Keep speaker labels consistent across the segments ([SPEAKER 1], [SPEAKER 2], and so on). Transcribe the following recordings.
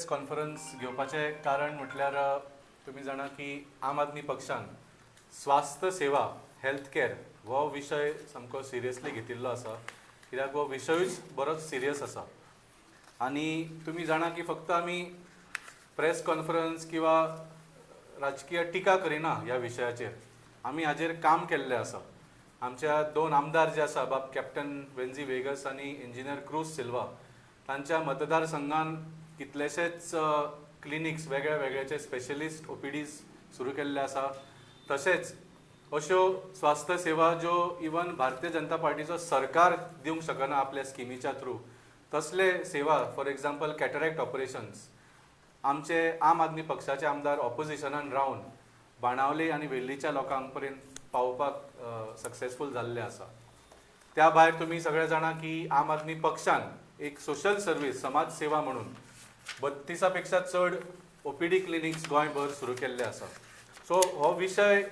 [SPEAKER 1] Conference घेवपाचें कारण म्हटल्यार तुमी जाणा की आम आदमी पक्षान स्वास्थ्य सेवा, हेल्थ केअर हो विशय सामको सिरियसली घेतिल्लो आसा, कित्याक हो विशयूच बरोच सिरियस आसा. आनी तुमी जाणा की फक्त आमी प्रेस कॉन्फरन्स किंवा राजकीय टिका करिना ह्या विशयाचेर, आमी हाजेर काम केल्लें आसा. आमच्या दोन आमदार जे आसा, बाब कॅप्टन वेन्झी वेगस आनी इंजिनियर क्रूज सिल्वा, तांच्या मतदारसंघान कितलेशेच क्लिनिक्स, वेगळ्या वेगळ्याचे स्पेशलिस्ट ओपीडीज सुरू केल्ले आसा. तशेंच अश्यो स्वास्थ्य सेवा ज्यो इवन भारतीय जनता पार्टीचो सरकार दिवंक शकना आपल्या स्किमीच्या थ्रू, तसले सेवा, फॉर एग्जाम्पल कॅटरॅक्ट ऑपरेशन्स, आमचे आम आदमी पक्षाचे आमदार ऑपोजिशनान रावन बाणावले आनी वेल्लीच्या लोकांक पर्यंत पावोवपाक सक्सेसफूल जाल्ले आसा. त्या भायर तुमी सगळे जाणा की आम आदमी पक्षान एक सोशल सर्वीस, समाज सेवा म्हणून 32 पेक्षा चड ओपीडी क्लिनिक्स गोंयभर सुरू केल्ले आसा. सो हो विशय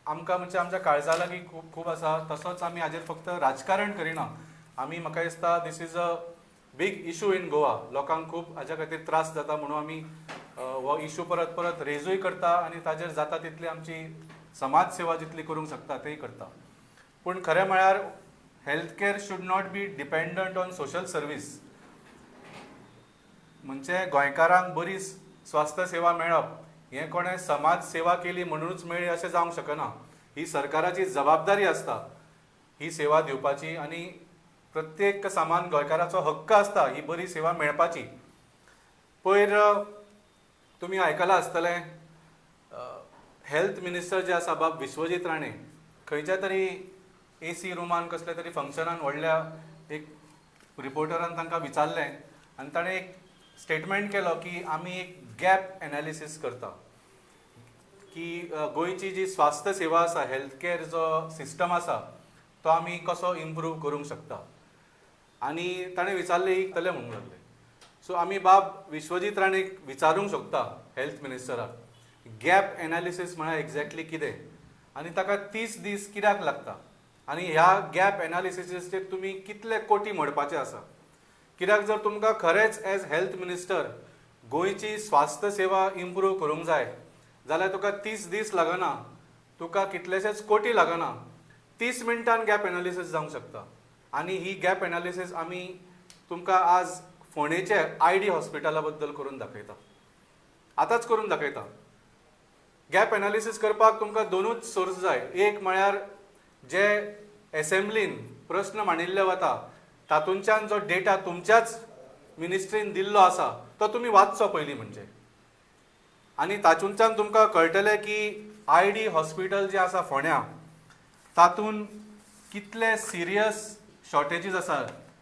[SPEAKER 1] आमकां म्हणजे आमच्या काळजा लागीं खूब खूब आसा. तसोच आमी हाजेर फक्त राजकारण करिना. आमी, म्हाका दिसता, this is a big issue in Goa. लोकांक खूब हाज्या खातीर त्रास जाता म्हणून आमी हो इशू परत परत रेजूय करता आनी ताजेर जाता तितली आमची समाज सेवा जितली करूंक शकता तेय करता. पूण खरें म्हळ्यार health care should not be dependent on social service. म्हणजे गोंयकारांक बरी स्वास्थ्य सेवा मेळप हें कोणें समाज सेवा केली म्हणूनच मेळ्ळी अशें जावंक शकना. ही सरकाराची जबाबदारी आसता ही सेवा दिवपाची आनी प्रत्येक सामान गोंयकाराचो हक्क आसता ही बरी सेवा मेळपाची. पयर तुमी आयकलां आसतलें, हेल्थ मिनिस्टर जे आसा बाब विश्वजीत राणे, खंयच्या तरी एसी रुमान कसल्या तरी फंक्शनान व्हडल्या एक रिपोर्टरान तांकां विचारलें आनी ताणें एक स्टेटमेंट केलो की आमी एक गॅप एनालिसीस करता की गोंयची जी स्वास्थ्य सेवा आसा, हेल्थ केअर जो सिस्टम आसा, तो आमी कसो इम्प्रूव करूंक शकता. आनी ताणें विचारलें इतलें म्हणूंक लागले. सो आमी बाब विश्वजीत राणेक विचारूंक शकता, हेल्थ मिनिस्टराक, गॅप एनालिसीस म्हळ्यार एक्झॅक्टली कितें आनी ताका 30 दीस कित्याक लागता आनी ह्या गॅप एनालिसिसाचेर तुमी कितले कोटी मोडपाचे आसा? कित्याक जर तुमकां खरेंच एज हेल्थ मिनिस्टर गोंयची स्वास्थ्य सेवा इम्प्रूव करूंक जाय जाल्यार तुका 30 दीस लागना, तुका कितलेशेच कोटी लागना, 30 मिनटान गॅप एनालिसीस जावंक शकता. आनी ही गॅप एनालिसीस आमी तुमकां आज फोंडेचे आयडी हॉस्पिटला बद्दल करून दाखयता, आतांच करून दाखयता. गॅप एनालिसीस करपाक तुमकां दोनूच सोर्स जाय. एक म्हळ्यार जे एसेंब्लीन प्रस्न मांडिल्ले वता तातूंच्यान जो डेटा तुमच्याच मिनिस्ट्रीन दिल्लो आसा तो तुमी वाचचो पयलीं म्हणजे, आनी तातूंच्यान तुमकां कळटलें की आयडी हॉस्पिटल जें आसा फोंड्या, तातूंत कितले सिरियस शॉर्टेजीस आसा,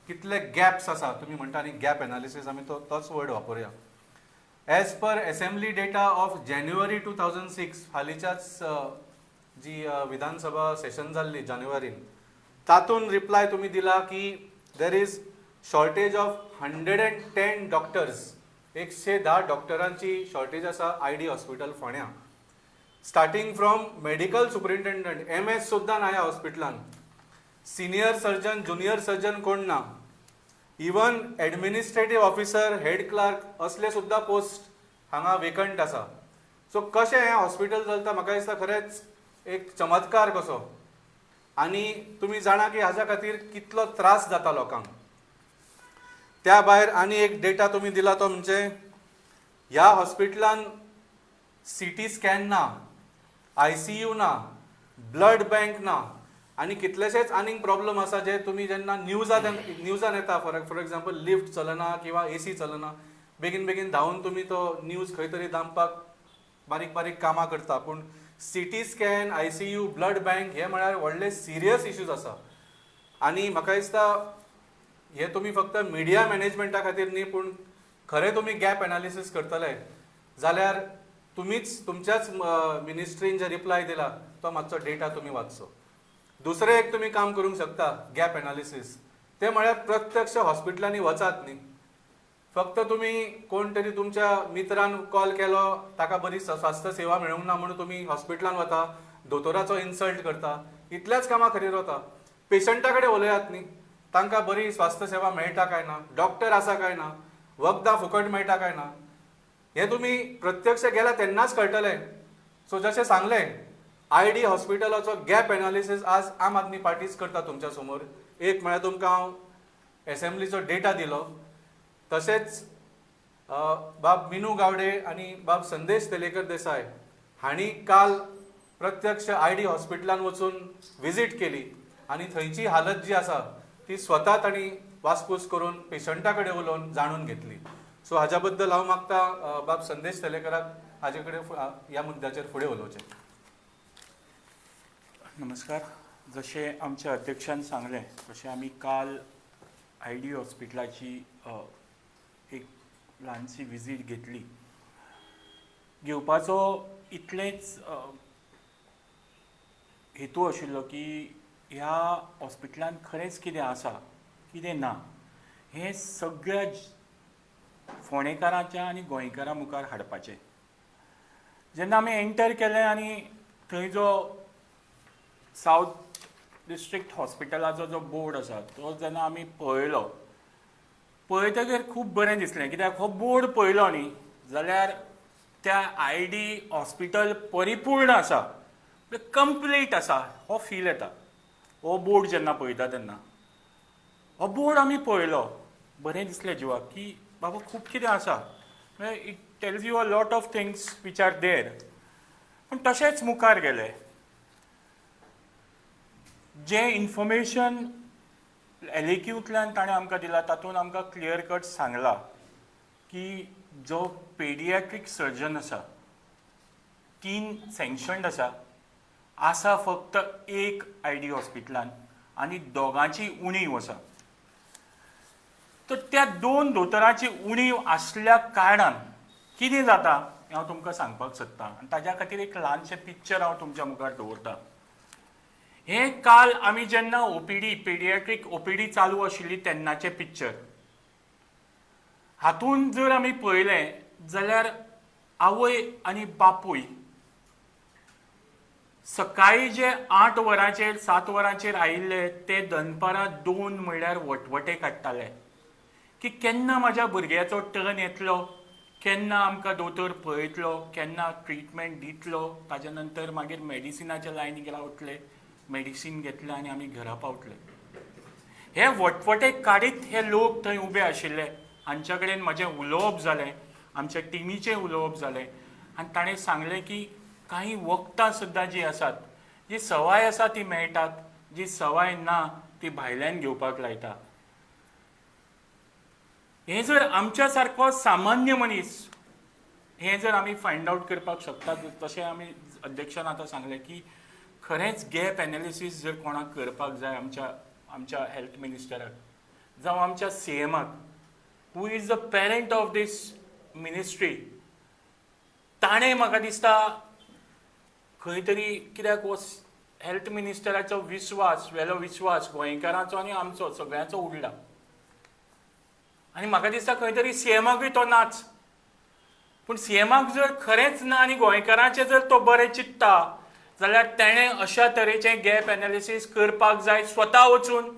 [SPEAKER 1] कितले गॅप्स आसा. तुमी म्हणटा न्ही गॅप एनालिसीस, आमी तो तोच वर्ड वापरुया. As per assembly data of January 2006, हालींच्याच जी विधानसभा सेशन जाल्ली जानेवारीन, तातूंत रिप्लाय तुमी दिला की there is shortage of 110 doctors. 110 डॉक्टरांची शॉर्टेज आसा आयडी हॉस्पिटल फोंड्या, starting from medical superintendent, MS सुद्दां ना ह्या हॉस्पिटलान, सिनियर सर्जन, ज्युनियर सर्जन कोण ना, even administrative officer, head clerk असले सुद्दां पोस्ट हांगा वेकंट आसा. सो कशें हें हॉस्पिटल चलता, म्हाका दिसता खरेंच एक चमत्कार कसो. आनी तुमी जाणा की हाज्या खातीर कितलो त्रास जाता लोकांक. त्या भायर आनी एक डेटा तुमी दिला तो म्हणजे ह्या हॉस्पिटलान सीटी स्कॅन ना, आयसीयू ना, ब्लड बँक ना आनी कितलेशेच आनीक प्रॉब्लम आसा जे तुमी जेन्ना न्यूजान येता, फॉर एग्जाम्पल लिफ्ट चलना किंवा एसी चलना, बेगीन बेगीन धांवून तुमी तो न्यूज खंय तरी दामपाक बारीक बारीक कामां करता. पूण CT scan, ICU, blood bank हे म्हळ्यार व्हडले सिरियस इश्यूज आसा. आनी म्हाका दिसता हे तुमी फक्त मिडिया मॅनेजमेंटा खातीर न्ही, पूण खरें तुमी गॅप एनालिसीस करतले जाल्यार तुमीच तुमच्याच मिनिस्ट्रीन जे रिप्लाय दिला तो मातसो डेटा तुमी वाचचो. दुसरें एक तुमी काम करूंक शकता गॅप एनालिसीस, ते म्हळ्यार प्रत्यक्ष हॉस्पिटलांनी वचात न्ही. फक्त तुमी कोण तरी तुमच्या मित्रान कॉल केलो, ताका बरी स्वास्थ्य सेवा मेळूंक ना म्हणून तुमी हॉस्पिटलान वता, दोतोराचो इन्सल्ट करता, इतल्याच कामा खातीर वता. पेशंटा कडेन उलयात न्ही, तांकां बरी स्वास्थ्य सेवा मेळटा काय ना, डॉक्टर आसा काय ना, वखदां फुकट मेळटा काय ना. हें तुमी प्रत्यक्ष गेला तेन्नाच कळटलें. सो जशें सांगलें, आयडी हॉस्पिटलाचो गॅप एनालिसीस आज आम आदमी पार्टीच करता तुमच्या समोर. एक म्हळ्यार तुमकां हांव एसेंब्लीचो डेटा दिलो, तशेंच बाब मिनू गावडे आनी बाब संदेश तेलेकर देसाय हांणी काल प्रत्यक्ष आयडी हॉस्पिटलान वचून विजीट केली आनी थंयची हालत जी आसा ती स्वता तांणी वासपूस करून पेशंटा कडेन उलोवन जाणून घेतली. सो हाज्या बद्दल हांव मागता बाब संदेश तेलेकराक हाजे कडेन ह्या मुद्द्याचेर फुडें उलोवचें.
[SPEAKER 2] नमस्कार. जशें आमच्या अध्यक्षान सांगलें तशें आमी काल आयडी हॉस्पिटलाची एक ल्हानशी विजीट घेतली. घेवपाचो इतलेंच हेतू आशिल्लो की ह्या हॉस्पिटलान खरेंच कितें आसा कितें ना हें सगळ्या फोंडेकारांच्या आनी गोंयकारां मुखार हाडपाचें. जेन्ना आमी एंटर केलें आनी थंय जो सावथ डिस्ट्रिक्ट हॉस्पिटलाचो जो बोर्ड आसा तो जेन्ना आमी पळयलो, पळयतकीर खूब बरें दिसलें, कित्याक हो बोर्ड पळयलो न्ही जाल्यार त्या आयडी हॉस्पिटल परिपूर्ण आसा, कंप्लीट आसा हो फील येता. हो बोर्ड जेन्ना पळयता तेन्ना हो बोर्ड आमी पळयलो, बरें दिसलें जिवाक की बाबा खूब कितें आसा, it tells you a lot of things which are there. पूण तशेंच मुखार गेले, जें इन्फॉर्मेशन एलएक्यूंतल्यान ताणें आमकां दिलां तातूंत आमकां क्लियर कट सांगलां की जो पेडियाट्रीक सर्जन आसा 3 सँक्शन्ड आसा, आसा फक्त एक आयडी हॉस्पिटलान आनी दोगांची उणीव आसा. तर त्या 2 दोतोरांची उणीव आसल्या कारणान कितें जाता हें हांव तुमकां सांगपाक सोदतां आनी ताज्या खातीर एक ल्हानशें पिक्चर हांव तुमच्या मुखार दवरतां. हें काल आमी जेन्ना ओपीडी, पेडियाट्रीक ओपीडी चालू आशिल्ली तेन्नाचें पिक्चर. हातूंत जर आमी पळयलें जाल्यार आवय आनी बापूय सकाळीं जे 8 वरांचेर 7 वरांचेर आयिल्ले ते दनपारां 2 म्हणल्यार वटवटे काडटाले की केन्ना म्हाज्या भुरग्याचो टर्न येतलो, केन्ना आमकां दोतोर पळयतलो, केन्ना ट्रिटमेंट दितलो, ताज्या नंतर मागीर मेडिसिनाच्या लायनीक रावतले, मेडिसीन घेतलें आनी आमी घरा पावतले. हे वटवटे काडीत हे लोक थंय उबे आशिल्ले. हांच्या कडेन म्हजें उलोवप जालें, आमच्या टिमीचें उलोवप जालें आनी ताणें सांगलें की कांय वखदां सुद्दां जीं आसात, जी सवाय आसा ती मेळटात, जी सवाय ना ती भायल्यान घेवपाक लायता. हें जर आमच्या सारको सामान्य मनीस हें जर आमी फायंड आवट करपाक शकतात, तशें आमी अध्यक्षान आतां सांगलें की खरेंच गॅप एनालिसीस जर कोणाक करपाक जाय आमच्या आमच्या हेल्थ मिनिस्टराक जावं आमच्या सीएमाक, who is the parent of this ministry, ताणें म्हाका दिसता खंय तरी, कित्याक हो हेल्थ मिनिस्टराचो विस्वास, वेलो विस्वास गोंयकारांचो आनी आमचो सगळ्यांचो उडला आनी म्हाका दिसता खंय तरी सीएमाकूय तो नाच. पूण सीएमाक जर खरेंच ना आनी गोंयकारांचें जर तो बरें चिंत्ता जाल्यार तेणें अशा तरेचें गॅप एनालिसीस करपाक जाय, स्वता वचून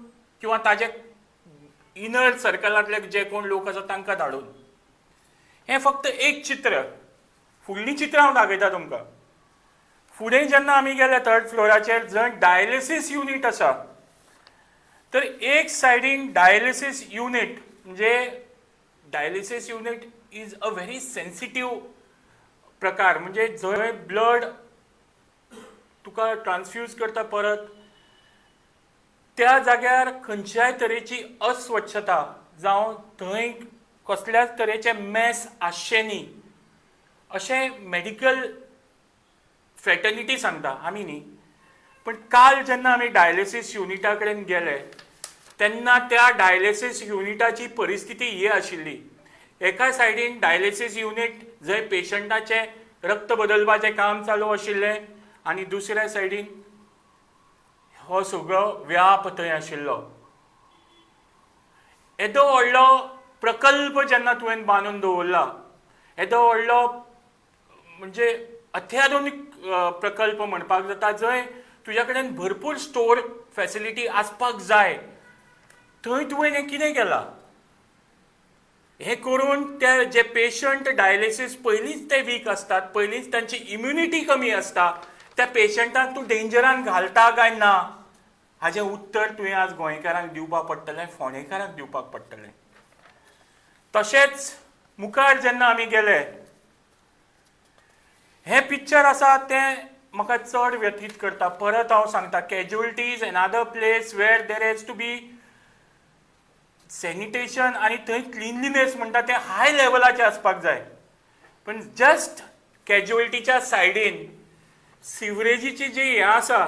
[SPEAKER 2] किंवा ताजे इनर सर्कलांतले जे कोण लोक आसा तांकां धाडून. हें फक्त एक चित्र, फुडलीं चित्रां हांव दाखयता तुमकां. फुडें जेन्ना आमी गेले थर्ड फ्लोराचेर जंय डायलिसीस युनीट आसा, तर एक सायडीन डायलिसीस युनीट, म्हणजे dialysis unit is a very sensitive प्रकार, म्हणजे जंय ब्लड तुका ट्रान्सफ्यूज करता परत, त्या जाग्यार खंयच्याय तरेची अस्वच्छता जावं थंय कसल्याच तरेचे मॅस आसचें न्ही अशें मेडिकल फ्रेटर्निटी सांगता, आमी न्ही. पण काल जेन्ना आमी डायलिसीस युनिटा कडेन गेले तेन्ना त्या डायलिसीस युनिटाची परिस्थिती ही आशिल्ली. एका सायडीन डायलिसीस युनीट जंय पेशंटाचें रक्त बदलपाचें काम चालू आशिल्लें आनी दुसऱ्या सायडीन हो सगळो व्याप थंय आशिल्लो. येदो व्हडलो प्रकल्प जेन्ना तुवें बांदून दवरला, येदो व्हडलो म्हणजे अत्याधुनीक प्रकल्प म्हणपाक जाता, जंय तुज्या कडेन भरपूर स्टोर फॅसिलिटी आसपाक जाय, थंय तुवें हें कितें केलां? हें करून ते जे पेशंट डायलिसीस पयलींच ते वीक आसतात, पयलींच तांची इम्युनिटी कमी आसता, त्या पेशंटाक तूं डेंजरान घालता काय ना हाजें उत्तर तुवें आज गोंयकारांक दिवपाक पडटलें, फोंडेकारांक दिवपाक पडटलें. तशेंच मुखार जेन्ना आमी गेले, हें पिक्चर आसा तें म्हाका चड व्यथीत करता. परत हांव सांगता, casualty is another place where there has to be sanitation आनी थंय क्लिनलीनेस म्हणटा तें हाय लेवलाचें आसपाक जाय. पण जस्ट कॅज्युअलिटीच्या सायडीन सिवरेजीची जी हें आसा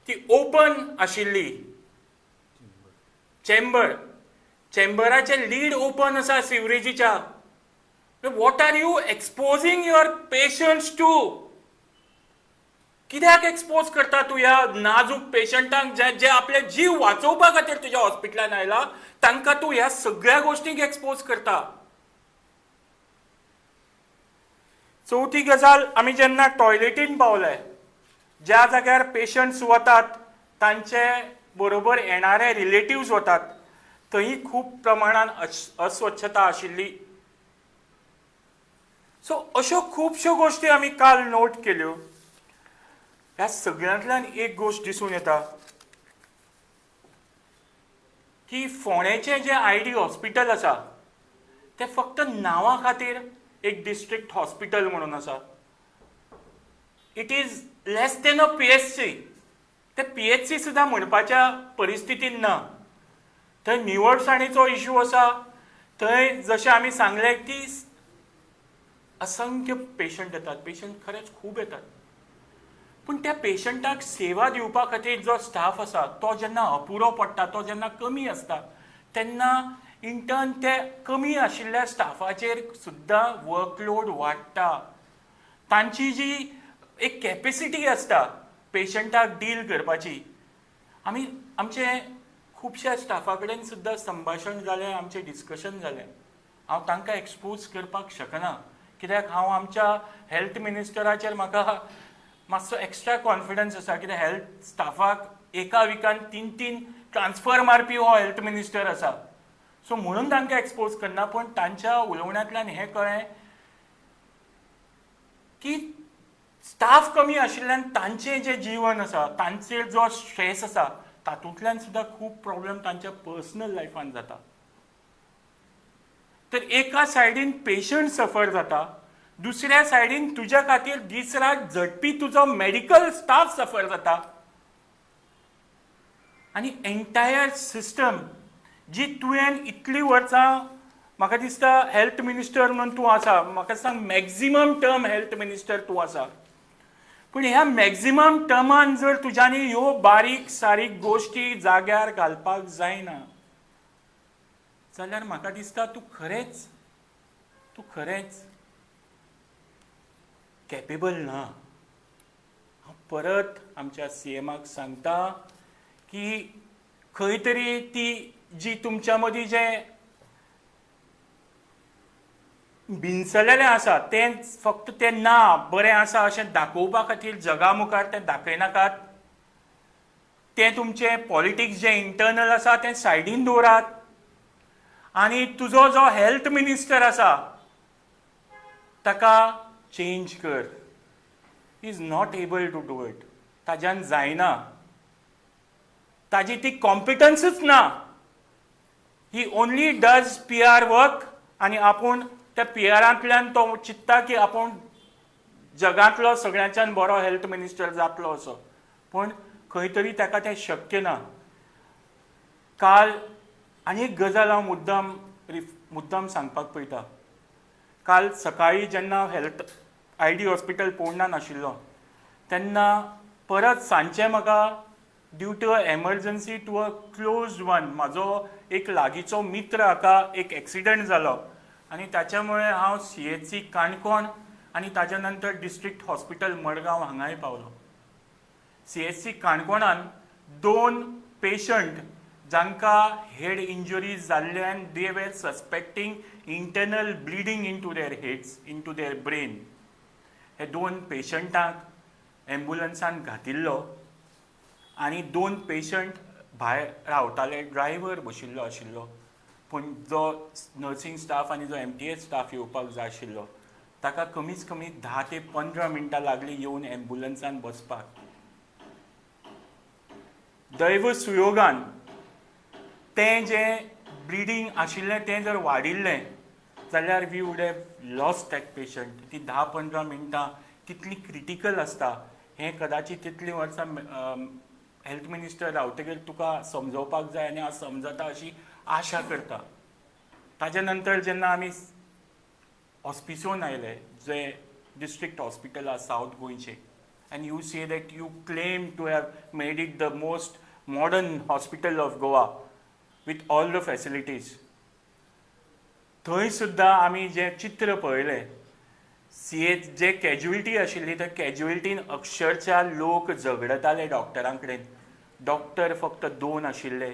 [SPEAKER 2] ती ओपन आशिल्ली चेंबर, चेंबराचें लीड ओपन आसा सिवरेजीच्या. What are you exposing your patients to? कित्याक एक्सपोज करता तूं ह्या नाजूक पेशंटांक, जे जे आपले जीव वाचोवपा खातीर तुज्या हॉस्पिटलान आयला, तांकां तूं ह्या सगळ्या गोश्टींक एक्सपोज करता? चवथी गजाल, आमी जेन्ना टॉयलेटीन पावले, ज्या जाग्यार पेशंट्स वतात, तांचे बरोबर येणारे रिलेटिव्स वतात, थंय खूब प्रमाणान अस्वच्छता आशिल्ली. सो अश्यो खुबश्यो गोश्टी आमी काल नोट केल्यो. ह्या सगळ्यांतल्यान एक गोश्ट दिसून येता की फोंडेचें जें आयडी हॉस्पिटल आसा तें फक्त नांवा खातीर एक डिस्ट्रिक्ट हॉस्पिटल म्हणून आसा. It is less than a PHC. ते पीएचसी सुद्दां म्हणपाच्या परिस्थितीन ना. थंय निवळसाणीचो इशू आसा. थंय जशें आमी सांगलें की असंख्य पेशंट येतात, पेशंट खरेंच खूब येतात, पूण त्या पेशंटाक सेवा दिवपा खातीर जो स्टाफ आसा तो जेन्ना अपुरो पडटा, तो जेन्ना कमी आसता, तेन्ना इंटर्न ते कमी आशिल्ल्या स्टाफाचेर सुद्दां वर्कलोड वाडटा. तांची जी एक कॅपेसिटी आसता पेशंटाक डील करपाची, आमी आमचे खुबश्या स्टाफा कडेन सुद्दां संभाशण जालें, आमचें डिस्कशन जालें. हांव तांकां एक्सपोज करपाक शकना, कित्याक हांव आमच्या हेल्थ मिनिस्टराचेर म्हाका मातसो एक्स्ट्रा कॉन्फिडन्स आसा, कित्याक हेल्थ स्टाफाक एका विकान तीन तीन ट्रान्सफर मारपी हो हेल्थ मिनिस्टर आसा. सो म्हणून तांकां एक्सपोज करना, पूण तांच्या उलोवण्यांतल्यान हें कळ्ळें की स्टाफ कमी आशिल्ल्यान तांचें जें जीवन आसा, तांचेर जो स्ट्रेस आसा, तातूंतल्यान सुद्दां खूब प्रॉब्लम तांच्या पर्सनल लायफान जाता. तर एका सायडीन पेशंट सफर जाता, दुसऱ्या सायडीन तुज्या खातीर दीस रात झटपी तुजो मेडिकल स्टाफ सफर जाता आनी एंटायर सिस्टम जी तुवें इतलीं वर्सां, म्हाका दिसता, हेल्थ मिनिस्टर म्हणून तूं आसा, म्हाका दिसता मॅक्झिमम टर्म हेल्थ मिनिस्टर तूं आसा, पूण ह्या मॅक्झिमम टर्मान जर तुज्यानी ह्यो बारीक सारीक गोश्टी जाग्यार घालपाक जायना जाल्यार म्हाका दिसता तूं खरेंच कॅपेबल ना. हांव परत आमच्या सीएमाक सांगता की खंय तरी ती जी तुमच्या मदीं जें बिनसलेलें आसा तें फक्त तें ना बरें आसा अशें दाखोवपा खातीर जगा मुखार तें दाखयनाकात. तें तुमचें पॉलिटिक्स जें इंटर्नल आसा तें सायडीन दवरात आनी तुजो जो हेल्थ मिनिस्टर आसा ताका चेंज कर. Is not able to do it. ताज्यान जायना, ताजी ती कॉम्पिटन्सूच ना. He only does PR work आनी आपूण त्या पी आरांतल्यान तो चिंत्ता की आपूण जगांतलो सगळ्यांच्यान बरो हेल्थ मिनिस्टर जातलो असो, पूण खंय तरी ताका तें शक्य ना. काल आनी एक गजाल हांव मुद्दाम सांगपाक पळयता. काल सकाळी जेन्ना हेल्थ आयडी हॉस्पिटल पोरणान आशिल्लो तेन्ना परत सांजचें म्हाका due to a emergency to a close one, म्हाजो एक लागींचो मित्र हाका एक एक्सिडंट जालो आनी ताच्या मुळे हांव सीएचसी काणकोण आनी ताच्या नंतर डिस्ट्रिक्ट हॉस्पिटल मडगांव हांगाय पावलो. सीएचसी काणकोणान दोन पेशंट जांकां हेड इंजुरीज जाल्ल्यान they were suspecting internal bleeding into their heads, into their brain, हे दोन पेशंटांक एम्बुलन्सान घातिल्लो आनी दोन पेशंट भायर रावताले, ड्रायव्हर बशिल्लो आशिल्लो. पूण जो नर्सींग स्टाफ आनी जो एमटीएच स्टाफ येवपाक जाय आशिल्लो ताका कमीच कमी 10 ते 15 मिनटां लागलीं येवन एम्बुलन्सान बसपाक. दैव सुयोगान तें जें ब्लिडींग आशिल्लें तें जर वाडिल्लें जाल्यार we would have lost that patient. ती 10-15 मिनटां कितली क्रिटिकल आसता हें कदाचित तितलीं वर्सां हेल्थ मिनिस्टर रावतकीर तुका समजोवपाक जाय आनी हांव समजता अशी आशा करता. ताच्या नंतर जेन्ना आमी हॉस्पिसोन आयले, जे डिस्ट्रिक्ट हॉस्पिटल आसा सावथ गोंयचें, and you say that you claim to have made it the most modern hospital of Goa with all the facilities, थंय सुद्दां आमी जें चित्र पळयलें, सी एच जे कॅज्युअलिटी आशिल्ली, त्या कॅज्युअलिटीन अक्षरशा लोक झगडताले डॉक्टरां कडेन. डॉक्टर फक्त दोन आशिल्ले,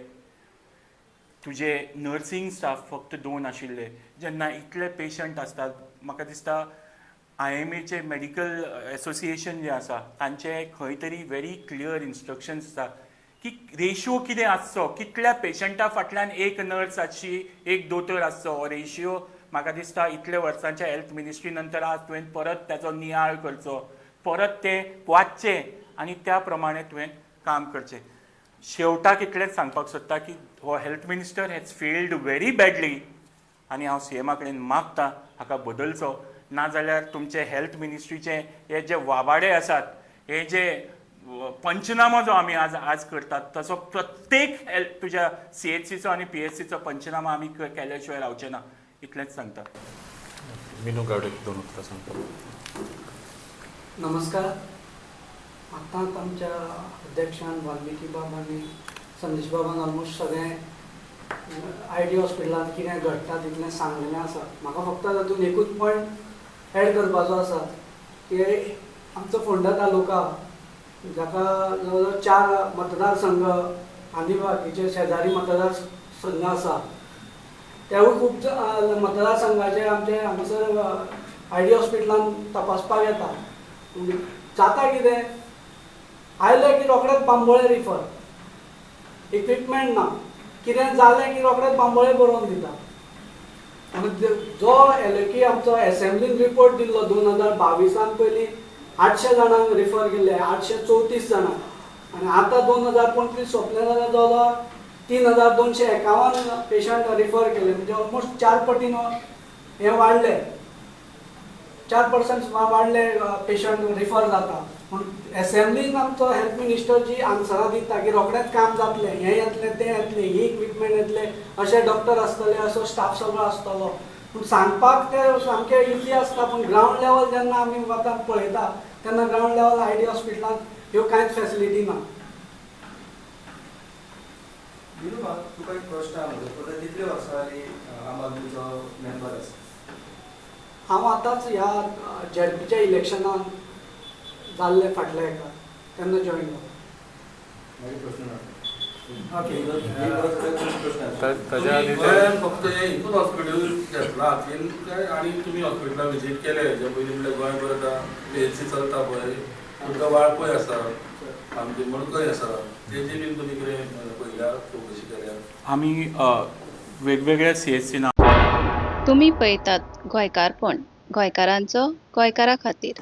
[SPEAKER 2] तुजे नर्सींग स्टाफ फक्त दोन आशिल्ले. जेन्ना इतले पेशंट आसतात, म्हाका दिसता आयएमएचे मेडिकल एसोसिएशन जें आसा तांचे खंय तरी व्हेरी क्लियर इन्स्ट्रक्शन्स आसा की रेशियो कितें आसचो, कितल्या पेशंटा फाटल्यान एक नर्स आसची, एक दोतोर आसचो. हो रेशियो म्हाका दिसता इतले वर्सांच्या हेल्थ मिनिस्ट्री नंतर आज तुवें परत ताचो नियाळ करचो, परत तें वाचचें आनी त्या प्रमाणे तुवें काम करचें. शेवटाक इतलेंच सांगपाक सोदता की हो health minister has failed very badly आनी हांव सीएमा कडेन मागता, हाका बदलचो, नाजाल्यार तुमचे हेल्थ मिनिस्ट्रीचे हे जे वाबाडे आसात, हे जे पंचनामो जो आमी आज करतात तसो प्रत्येक हेल्थ तुज्या सीएचसीचो आनी पीएचसीचो पंचनामो आमी केल्या शिवाय रावचे ना, इतलेंच सांगता.
[SPEAKER 1] मिनू गावडे दोन उतरां सांगता.
[SPEAKER 3] नमस्कार. आतांच आमच्या अध्यक्षान वाल्मिकी बाब आनी संदेश बाबान ऑलमोस्ट सगळें आयडी हॉस्पिटलांत कितें घडटा तितलें सांगलेलें आसा. म्हाका फक्त तातूंत एकूच पॉयंट एड करपाचो आसा की आमचो फोंडा तालुका, जाका जवळ जवळ चार मतदारसंघ आनी बाकीचे शेजारी मतदार संघ आसा, तेवूय खूब मतदारसंघाचे आमचे हांगासर I D हॉस्पिटलांत तपासपाक येता. पूण जाता कितें, आयले की रोखडेच बांबोळे रिफर. इक्विपमेंट ना. कितें जालें की रोखडेच बांबोळे बरोवन दिता. आनी जो एलओकी आमचो एसेंब्लीन रिपोर्ट दिल्लो, 2022 त पयलीं 800 जाणांक रिफर केल्ले, 834 जाणांक, आनी आतां 2025 सोंपले जाल्यार जवळ जवळ 3251 पेशंट रिफर केले. म्हणजे ऑलमोस्ट चार पटीन हें वाडलें, 4% वाडले पेशंट रिफर जाता. पूण एसेंब्लीन आमचो हेल्थ मिनिस्टर जी आन्सरां दिता की रोखडेंच काम जातलें, हें येतलें, तें येतलें, ही इक्विपमेंट येतले, अशे डॉक्टर आसतले, असो स्टाफ सगळो आसतलो, पूण सांगपाक ते सामकें इजी आसता. पूण ग्रावंड लेवल जेन्ना आमी वता पळयता तेन्ना ग्रावंड लेवल I D हॉस्पिटलांत ह्यो कांयच फेसिलिटी ना.
[SPEAKER 4] विनोबा, तुका एक प्रश्न आहा म्हजो. तुका कितले वर्सां जालीं आम आदमीचो मेंबर आसा?
[SPEAKER 3] हांव आतांच ह्या झेडपीच्या इलेक्शनान जाल्ले फाटल्या एका तेन्ना जॉयन जालो.
[SPEAKER 4] मागीर प्रश्न ना.
[SPEAKER 5] ओके.
[SPEAKER 4] प्रश्न आसा.
[SPEAKER 1] ताज्या आदी
[SPEAKER 6] तुम्ही गोंयांत फक्त हें एकूच हॉस्पिटल घेतलां हातीन काय आनी तुमी हॉस्पिटलां विजीट केले हेच्या पयलीं? म्हणल्यार गोंयभर आतां पीएचसी चलता पळय, तुमकां वाळपय आसा, आमचे मडकय आसा, तेजी बीन तुमी कितें पळयल्या, चवकशी केल्या?
[SPEAKER 2] आमी वेगवेगळ्या सीएचसीन
[SPEAKER 7] तुमी पळयतात गोंयकारपण, गोंयकारांचो गोंयकारा खातीर.